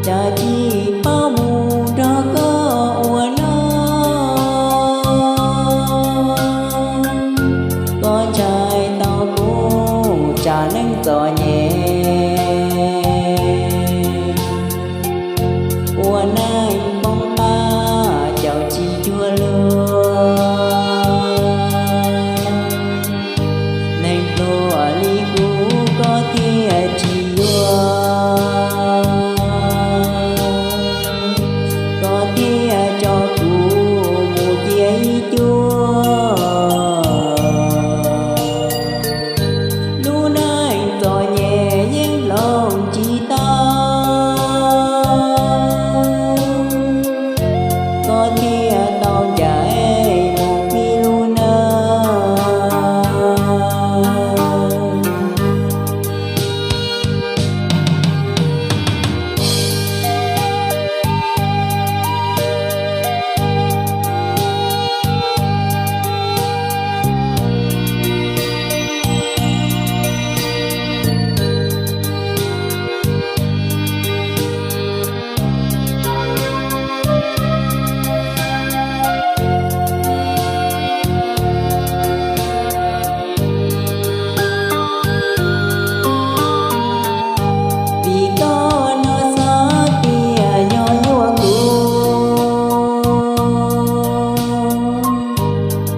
cas tsis paub mus nrog koj ua neej. Koj ntshai tau kuv tsam neej txom nyem, ua neej poob qab caum tsis cuag luag. Neeg pluag li kuv koj thiaj tsis yuav, koj thiaj tso kuv mus cia ib cuab. Lub neej txom nyem yeej hloov tsis tau, koj thiaj tau ncaim mus pib lub neej. Vim koj no xav tias yog yuav kuv,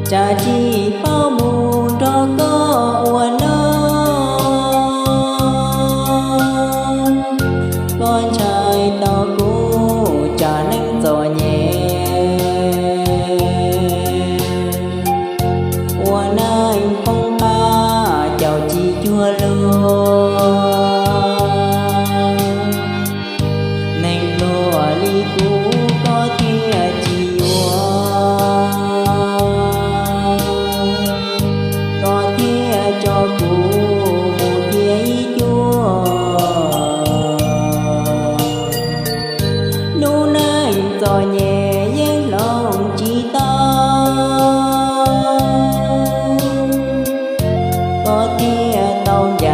tsam tsis paub mus nrog koj ua neej. Koj ntshai tau kuv tsam neej txom nyem, ua neej poob qab caum tsis cuag luag. Neeg pluag li kuv koj thiaj tsis yuav, koj thiaj tso kuv mus cia ib cuab. Lub neej txom nyem yeej hloov tsis tau, koj thiaj tau ncaim